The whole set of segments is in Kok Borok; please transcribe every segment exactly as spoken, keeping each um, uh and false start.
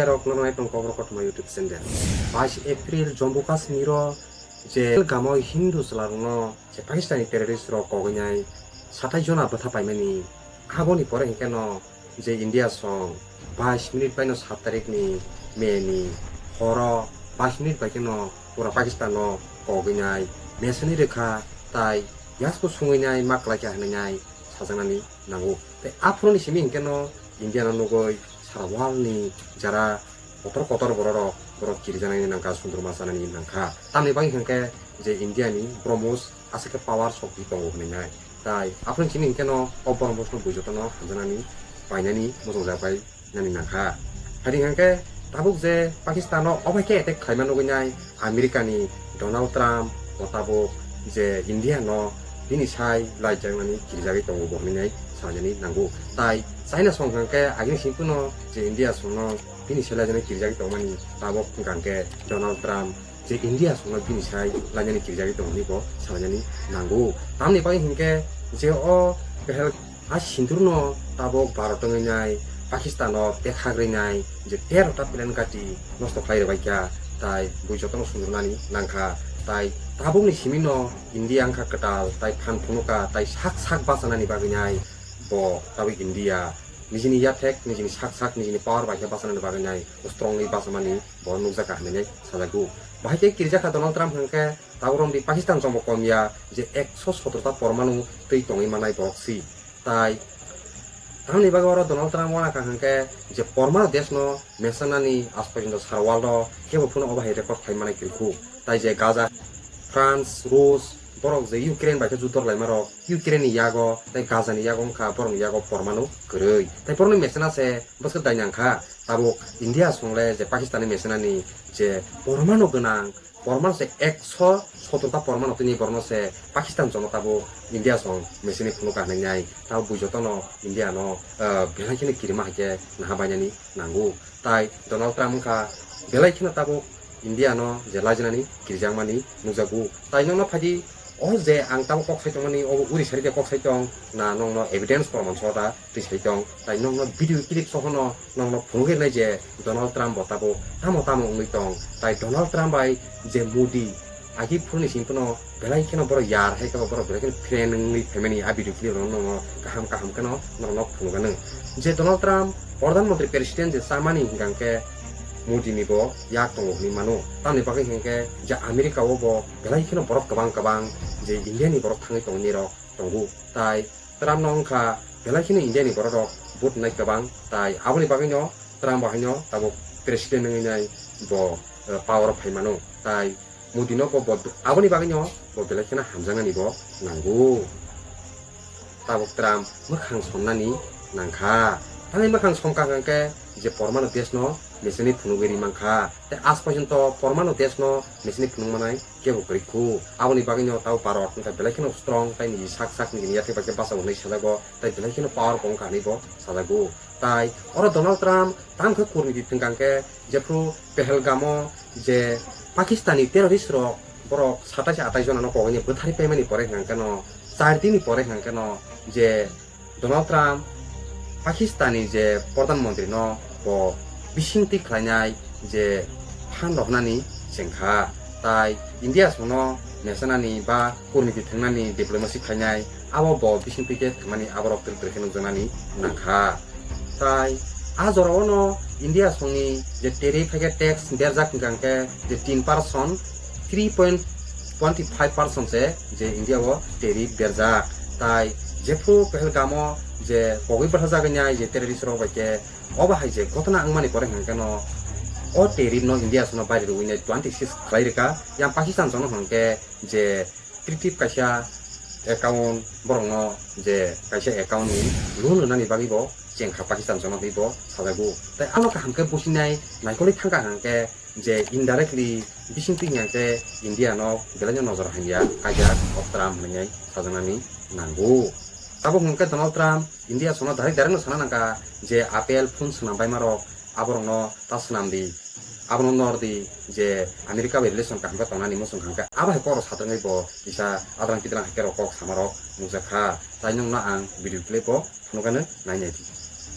Rok nang nai tong Kokborok Kothoma YouTube channel. Bais April Jammu Kashmir o je Pahalgam o Hindu chwlarokno je Pakistani terrorist rok kogwinai satai jona bwtha paimani, aboni pore hinkhe no je India song bais minute bai no sat tarik ni May ni horo bais minute bai khe no pura Pakistan no kogwinai mesani rwkha, tai yasku sungwinai ma kwlai kha hinwi nai sajaknani nango. Tei aphuru ni simi hinkhe no India no nugwi sara world ni jara kotor kotor borok rok, borok kirijanani nangkha, sundurma chanani nangkha. Tamni bagwi hinkhe je India ni Brahmos aswk khe power sokti tongo hinwi nai. Tai aphuru ni simi hinkhe no o Brahmos no bui joto no hamjaknani painani muchungjak bai nani nangkha. Haidi hinkhe tabuk je Pakistan o obai khe attack khlaima nugwi nai America ni Donald Trump bo tabuk je India no bini sai laijaknani kirijagwi tongo bo hinwi nai sanani nango. Tai China song hinkhe agini simi phano je India song no bini sai laijaknani kirijagwi tongmani tabuk hinkhe Donald Trump je India songno bini sai lainani kirijagwi tongmani bo salainani nango. Tamni bagwi hinkhe je o Pehel a sindur no tabuk Bharat wngwi nai Pakistan o tekhak rwi nai je tero ta plane gati nosto khlai rwbaikha, tai bui jotono sundrunani nangkha, tai tabukni simi no India wngkha kwtal, tai phan phunukha, tai sak sak bachanani bagwi nai bo tabuk India nijini yathek, nijini sak sak, nijini power bai khe bachanani bagwi nai strongly bachamani bo nukjakha hinwi sajago. Bahai khe kirijakha Donald Trump hinkhe tabuk romdi Pakistan chongbo komya je ekso sotor ta pormanu twi tongwi manai borok si. Tai tamni bagwi oro Donald Trump wanakha hinkhe je pormanu deshno mesanani aaj porjonto sara world o kebo phano obo hai record khai manai kwrwikhu. Tai je Gaza, France, Rus, borok je Ukraine bai khe juddo rwlaimarok, Ukraine ni yago tei Gaza ni yago wngkha borokni yago pormanu kwrwi. Tai borokni mesena se bwskang dai nangkha. Tabuk India songle je Pakistan ni mesenani je pormanu gwnang, pormanu se ekso sotor ta pormanu tini borokno se Pakistan jono tabuk India song meseni phunukha hinwi nai. Tabuk bui jotono India no, ah, belai kheno kirima hai khe naha bainani nango. Tai Donald Trump wngkha belai kheno tabuk India no je lajinani kirijakmani nukjago. Tai nokno phaidi o je ang tabuk kok sai tongmani obo uri sari de kok sai tong na nokno evidence proman soda twi sai tong. Tai nokno video clip sohono nokno phunugwi nai je Donald Trump bo tabuk tamo tamo wngwi tong. Tai Donald Trump bai je Modi agi phuruni simi phano belai kheno borok yar hai khe borok belai kheno friend wngwi phaimani a video clip rok nokno kaham kaham kheno norokno phunukgano. Je Donald Trump Pradhan Mantri President je chamani hinkha khe Modi ni bo yak tongo hinwi mano. Tamni bagwi hinkhe je America o bo belai kheno borok kwbang kwbang je India ni borok thangwi tongni rok tongo. Tai Trump no wngkha belai kheno India ni borok rok vote nai kwbang. Tai aboni bagwi no Trump bo haino tabuk president wngwi nai bo, eh, power o phai mano. Tai Modi no bo, bo aboni bagwi no bo belai kheno hamjaknani bo nango. Tabuk Trump mwkhang somnani nangkha. Thani mwkhang somkha hwnkhe je pormano desh no meseni phunugwi ri mankha. Tei aaj porjonto pormano desh no meseni phunuk manai kebo kwrwi khu. Aboni bagwi no tabuk Bharat wngkha belai kheno strong tei niji sak sak nijini yathek bai khe bachao hinwi sajago. Tai belai kheno power bo wngkha hinwi bo sajago. Tai oro Donald Trump tamo khe kurniti thwngkha hwnkhe jephru Pahalgam o je Pakistani terrorist rok borok satais atais jona no kogwi bwtharwi paimani pore hwnkha khe no char din ni pore hwnkha khe no je Donald Trump Pakistani je Pradhan Mantri no bo bisingtwi khlainai je phan rohornani chengkha. Tai India songno mesanani ba kurniti thwngnani diplomacy khlainai abo bo bisingtwi khe thwngmani aborok twrwi twrwi khe nukjaknani nangkha. Tai a jorao no India songni je tariff hai khe tax berjak hwnkha hwnkhe je tin percent, three point twenty five percent se je India o tariff berjak. Tai jephru Pahalgam o je kogwi bwthajagwi nai je terrorist rok bai khe obo hai je ghotona wngmani pore hwnkhe no o tariff no India songno bairi rwui nai twenty six khlai rwkha. Yang Pakistan songno hwnkhe je creative kaisa account borokno je kaisa account ni loan rwnani bagwi bo chengkha Pakistan songno hinwi bo sajago. Tai ano kaham khe businai naikolwi thangkha hwnkhe je indirectly bisingtwi hwnkhe India no belai no nojor hamya kaijak o Trump hinwi sajaknani nango. Tabuk hwnkhe Donald Trump India songno direct direct no sana nangkha je Apple phone swnam baima rok aborokno ta swnam di, abono nor di je America bai relation kaham khe tongnani muchung hwnkhe abo hai kok rok satwrwngwi bo kisa adrang kidrang hai khe rok kok sama rok nukjakha. Tai nwngno ang video clip o phunukgano nainai di.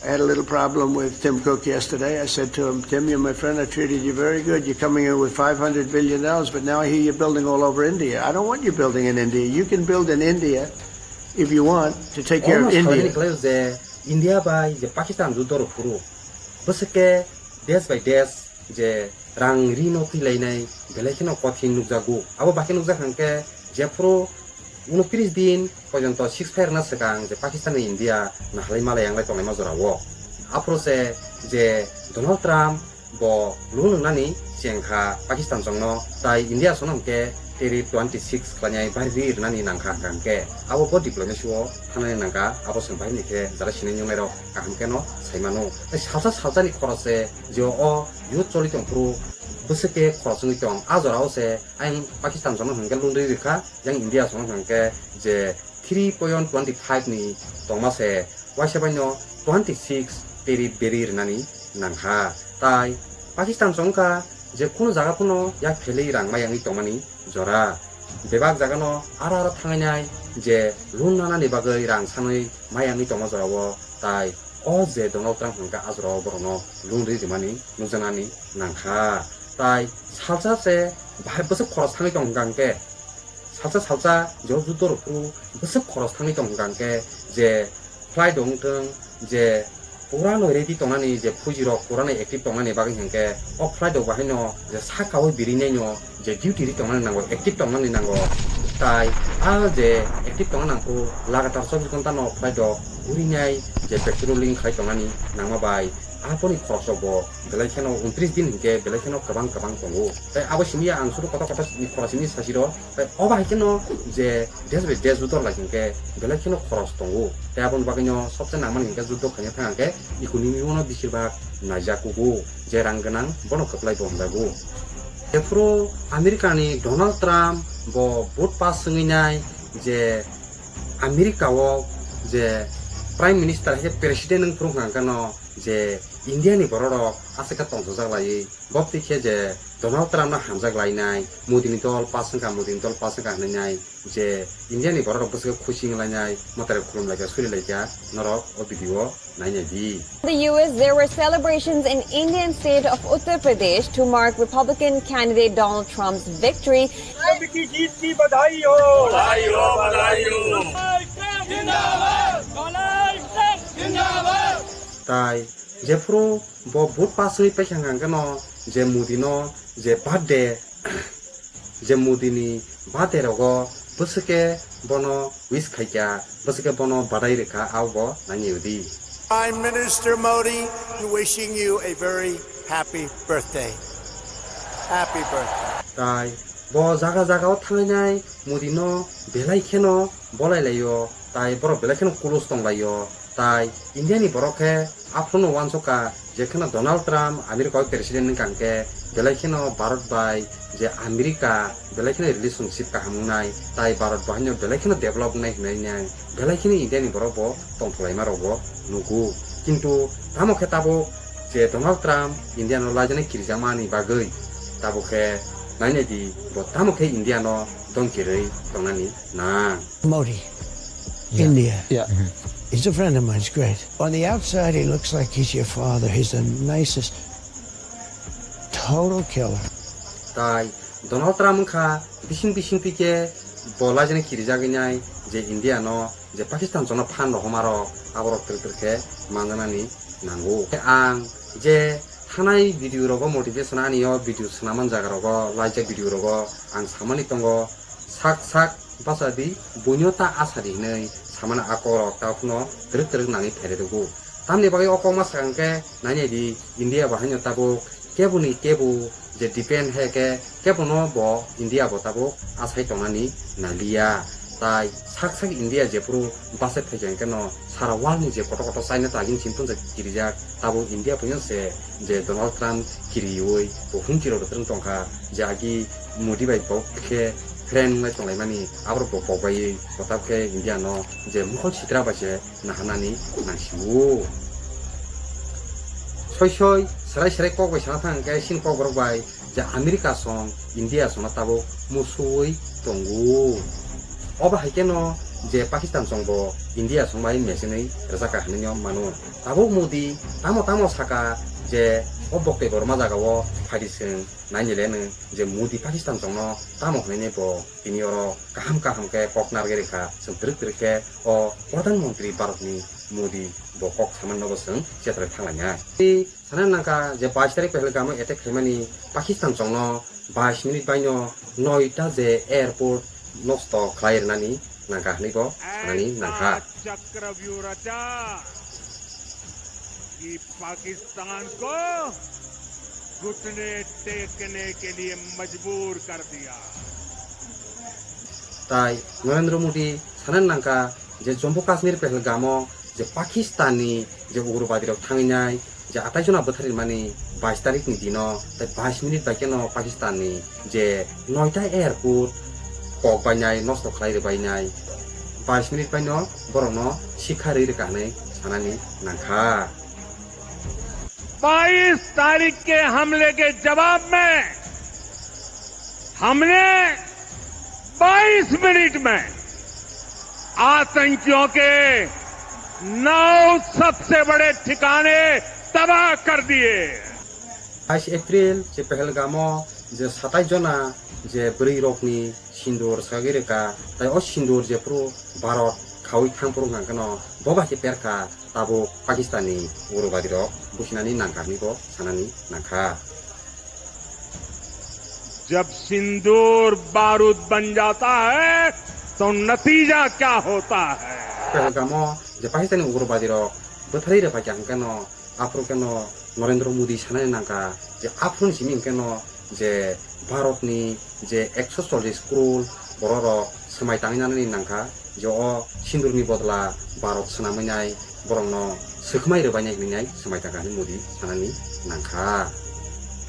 I had a little problem with Tim Cook yesterday. I said to him, "Tim, you're my friend. I treated you very good. You're coming in with five hundred billion dollars, but now I hear you're building all over India. I don't want you building in India. You can build in India if you want to take care of India." India bai je Pakistan judo rok phuru. Bwswk khe desh bai desh je rang rino twilainai belai kheno kothin nukjago. Abo bakhe nukjak hwnkhe jephuru unotris din porjonto ceasefire na swkang je Pakistan ni India nahalai malai yanglai tonglaima jorao. Aphuru se je Donald Trump bo lung nwngnani chengkha Pakistan songno, tai India songno hwnkhe tariff twenty six khlainai bahai ri rwnani nangkha hwnkhe abo bo diplomacy o thangnani nangkha, abo se bahai ni khe jara sinai nungnairok kaham kheno saimano. Tai salsa salsa ni khorose je o youth choli tongphuru bwswk khe khorosongwi tong. A jorao se ayang Pakistan songno hwnkhe lundui rwkha, yang India songno hwnkhe je three point twenty five ni tongma se waisa baino twenty six tariff beri rwnani nangkha. Tai Pakistan songkha je kunu jaga phano yak phelwi rang mayangwi tongmani jora. Bebak jagano ara ara thangnai je loan nanani bagwi rang sanwi mayangwi tongma jorao tai o je Donald Trump hwnkha a jorao borokno loan ri rwmani nukjaknani nangkha. Tai salsa se bahai bwswk khoros thangwi tong hwnkha hwnkhe, salsa salsa je o judo rok phuru bwswk khoros thangwi tong hwnkha hwnkhe je flight rok wngthwng, je purano ready tongnani, je fuji rok purano active tongnani bagwi hwnkhe o flight rok bahaino je saka o birinai no je duty ri tongnani nango, active tongnani nango. Tai a je active tongna nangkhu lagatar chobbish ghonta no flight rok urinai je patrolling khai tongnani nangma bai aboni khoroksa bo belai kheno untris din hinkhe belai kheno kwbang kwbang tongo. Tai abo simi ang suru kotor kotor ni khorok simi sasiro. Tai o bai kheno je desh bai desh judo lai hinkhe belai kheno khoros tongo. Tai aboni bagwino sobse nangmani hinkhe judo khaina thang hinkhe economy bono bisir bhag naijak kugo, je rang gwnang bono kwplai bo hamjago. Jephuru America ni Donald Trump bo vote pass wngwi nai je America o je Prime Minister hai khe President wng phuru hwnkha hwnkhe no je India ni borok rok aswk khe tongthokjak laiwi, bopti khe je Donald Trump no hamjak lainai, Modi ni dol pass wngkha, Modi ni dol pass wngkha hwnwi nai, je India ni borok rok bwswk khe khusi wng lainai, mwtai rok khulum laikha, suri laikha, norok o video o nai nai di. In the U S, there were celebrations in Indian state of Uttar Pradesh to mark Republican candidate Donald Trump's victory. की जीत की बधाई हो। बधाई हो, बधाई हो। जिंदाबाद। जिंदाबाद। Tai jephuru bo vote pass wngwi paikha hwnkha hwnkhe no je Modi no je birthday, je Modi ni birthday rogo bwswk khe bono wish khaikha, bwswk khe bono badai rwkha, abo bo nai nai di. Prime Minister Modi, wishing you a very happy birthday. Happy birthday. Tai bo jaga jaga o thangnai Modi no belai kheno bolai laio, tai borok belai kheno close tong laio, tai India ni borok khe aphuru no uansukha je kheno Donald Trump America o president wngkha hwnkhe belai kheno Bharat bai je America belai kheno relationship kaham wngnai, tai Bharat bo haino belai kheno develop wngnai hwnwi nai belai kheno India ni borok bo tongthok laima rok bo nugo. Kintu tamo khe tabuk je Donald Trump India no laijana kirijakmani bagwi tabuk khe nai nai di bo tamo khe India no dongkirwi tongnani nang. Modi, India. Yeah. He's a friend of mine. He's great. On the outside, he looks like he's your father. He's the nicest, total killer. Tai Donald Trump wngkha bising bising twi khe bo laijana kirijagwi nai je India no je Pakistan jono phan rohoma rok aborok twrwk twrwk khe manjanani nango. Ang je thanai video rogo motivation ani o video swnamani jaga rogo laijak video rogo ang samani tongo sak sak bacha di, buino ta acha di hinwi samani a kok rok ta phano twrwk twrwk nangwi phairwgo. Tamni bagwi o kokma sakang khe nai nai di India bo haino tabuk keboni kebu je defend hai khe kebono bo India bo tabuk achai tongnani naliya. Tai sak sak India jephuru bachai phaikha hwnkhe no sara world ni je kotor kotor China ta agini simi tonjak kirijak, tabuk India phano se je Donald Trump kiriwi bo humki rok twrwng tongkha, je agi Modi bai bo khe friend wnglai tonglaimani aborok bo kokbaiwi bo tabuk khe India no je mokol sitra bai se naharnani nangsio. Soi soi, serai serai kok bai sana thang khe sini kok borok bai je America song, India songno tabuk musuwi tongo. Obo hai kheno je Pakistan chwngbo India chwngbai mechenwi rwjakha hinwi no mano. Tabuk Modi tamo tamo saka je o boktoi borma jagao phaidi chwng naini leno je Modi Pakistan chwngno tamo hinwi bo tini oro kaham kaham khe kok narwgwi rwkha, chwng twrwk twrwk khe o Pradhan Mantri Bharatni Modi bo kok samani nogo chwng chetra thanglainai. Sana nangkha je bais tarik Pahalgamo attack khaimani Pakistan chwngno bais minute baino noita je airport nosto khlai rwnani nangkha hinwi bo sanani nangkha. ऐसा चक्रव्यूह रचा कि पाकिस्तान को घुटने टेकने के लिए मजबूर कर दिया। Tai Narendra Modi sanani nangkha je Jammu Kashmir Pahalgamo je Pakistani je ugrobadi rok thangwi nai je atai jona bwtharwi mani bais tarik ni dino tai bais minute bai khe no Pakistan ni je noita airport kok bai nai nosto khlai rwbai nai bais minute bai no borok no sikha rwi rwkha hinwi sanani nangkha. बाईस तारीख के हमले के जवाब में हमने बाईस मिनट में आतंकियों के नौ सबसे बड़े ठिकाने तबाह कर दिए। Bais April je Pahalgamo je satai jona je bwrwi rokni sindur sagwi rwkha, tai o sindur jephru Bharat khaui thangphuru hwnkha kheno bo bai khe perkha tabuk Pakistani ugrobadi rok businani nangkha hinwi bo sanani nangkha. जब सिंदूर बारूद बन जाता है तो नतीजा क्या होता है? Pahalgamo je Pakistani ugrobadi rok bwtharwi rwphaikha hwnkhe no aphuru khe no Narendra Modi sanani nangkha je aphuruni simi hwnkhe no je Bharatni je ekso chollish crore borok rok swmai tangwi nanani nangkha je o sindurni bodla Bharat swnamwi nai borokno swkhmai rwbainai hinwi nai swmai tangkha hinwi Modi sanani nangkha.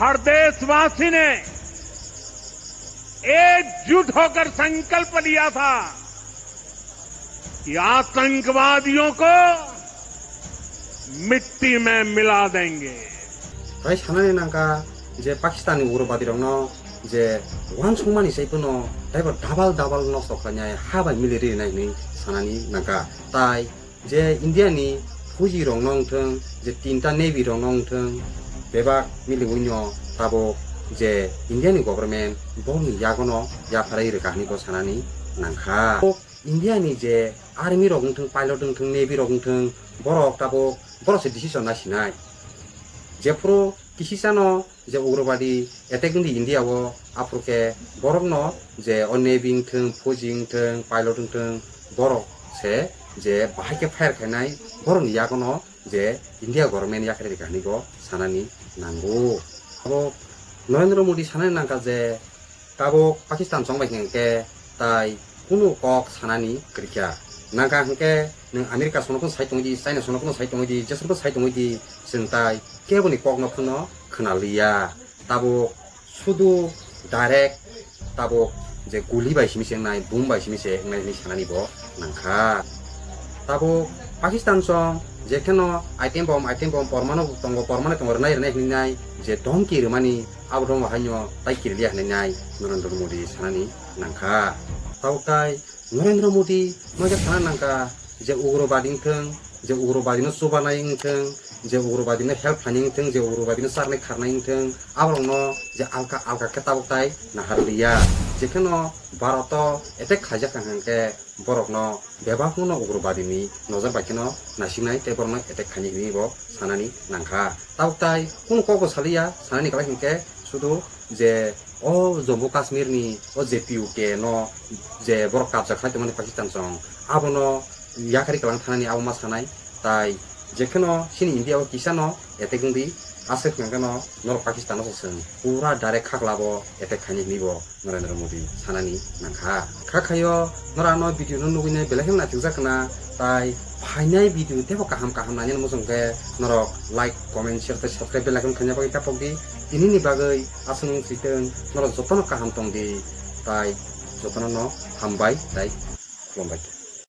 हर देशवासी ने एकजुट होकर संकल्प लिया था कि आतंकवादियों को मिट्टी में मिला देंगे। Tai sanani nangkha je Pakistani ugrobadi rokno je uansukmani sai phano taibo double double nosto khlainai ha bai mili rinai hinwi sanani nangkha. Tai je India ni fuji rok no wngthwng, je tinta navy rok no wngthwng, bebak miliwi no tabuk je India ni government borokni yagono yapharwi rwkha hinwi bo sanani nangkha. India ni je army rok wngthwng, pilot wngthwng, navy rok wngthwng, borok tabuk borok se decision naisinai. Jephru kisisano je ugrobadi attack wngdi India o, aphuru khe borokno je o navy wngthwng, fuji wngthwng, pilot wngthwng, borok se je bahai khe fire khainai, borokni yagono je India government yakarwi rwkha hinwi bo sanani nango. Abo Narendra Modi sanani nangkha je tabuk Pakistan chongbai hwnkhe tai kunu kok sanani kwrwikha. Nangkha hwnkhe nwng America sono phano sai tongwi di, China sono phano sai tongwi di, jeswrwng phano sai tongwi di, chwng tai keboni kokno phano khwnaliya. Tabuk sudu direct tabuk je guli bai simi se wngnai, boom bai simi se wngnai hinwi sanani bo nangkha. Tabuk Pakistan song je kheno item bomb, item bomb pormano tongo, pormano tongo rwnai rwnai hinwi nai je dhomki rwmani abo dhomki haino tai kiriliya hinwi nai Narendra Modi sanani nangkha. Tabuk tai Narendra Modi noijak sana nangkha je ugrobadi wngthwng, je ugrobadino chubanai wngthwng, je ugrobadino help khlainai wngthwng, je ugrobadino charnai kharnai wngthwng, aborokno je alka alka khe tabuk tai naharliya. Jekheno Bharoto attack khaijak kha hwnkhe borokno bebakno ugrobadini nojor bai kheno nasiknai tei borokno attack khainai hinwi bo sanani nangkha. Tabuk tai kunu kokbo saliya, sanani kwlai hwnkhe sudu je o Jammu Kashmir ni o je P U K no je borok kabja khlai tongmani Pakistan song, abono yakarwi kwlang thanani abo ma sanai. Tai jekheno chini India o kisa no attack wngdi, aswk hwnkhe no norok Pakistan no se chwng pura direct khaklabo attack khainai hinwi bo Narendra Modi sanani nangkha. Kha khaio norok ano video no nugwi nai belai kheno naithokjak khna, tai phainai video teibo kaham kaham nainani muchung khe norok like, comment, share tei subscribe belai kheno khaina bagwi tapok di. Tinini bagwi aswk wng switwng norok jotono kaham tong di, tai jotono no hambai tai khulumbai.